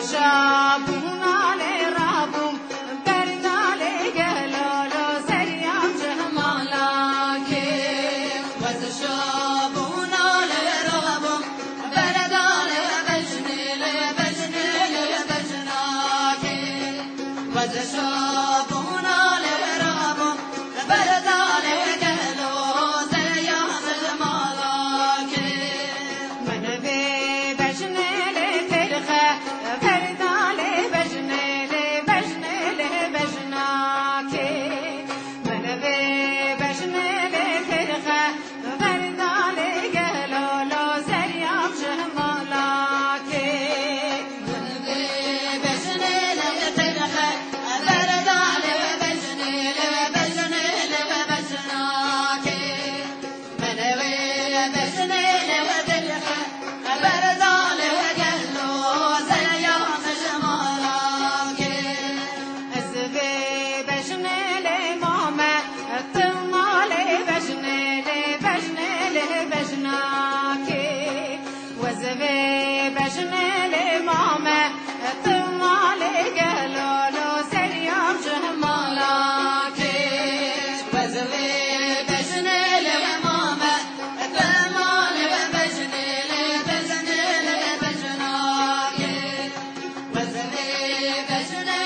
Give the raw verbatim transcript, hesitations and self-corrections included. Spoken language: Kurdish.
Şabûna lê rabûm, berda lê gelo lo seriyam ji malakê. Wez şabûna lê rabûm, berda lê bejnê lê bejnê lê bejnakê. Wez şabûna lê rabûm, berda lê gelo seriyam ji malakê. Min vê bejnê lê têrxe, berda lê bejnê lê bejnê lê bejnakê. Min vê bejnê lê têrxe, berda lê gelo lo seriyam ji malakê. Min vê bejnê lê têrxe, berda lê bejnê lê bejnê lê bejnakê. Min wê bejnê lê têrxe, berda lê gelo seriyam ji malakê. Ez vê bejnê lê mame, tu malê bejnê lê bejnê lê bejnakê. Wez vê bejnê lê mame, tu malê gelo lo seriyam ji malakê. Wez vê bejnê lê mame, tu malê bejnê lê bejnê lê bejnakê. Wez vê bejnê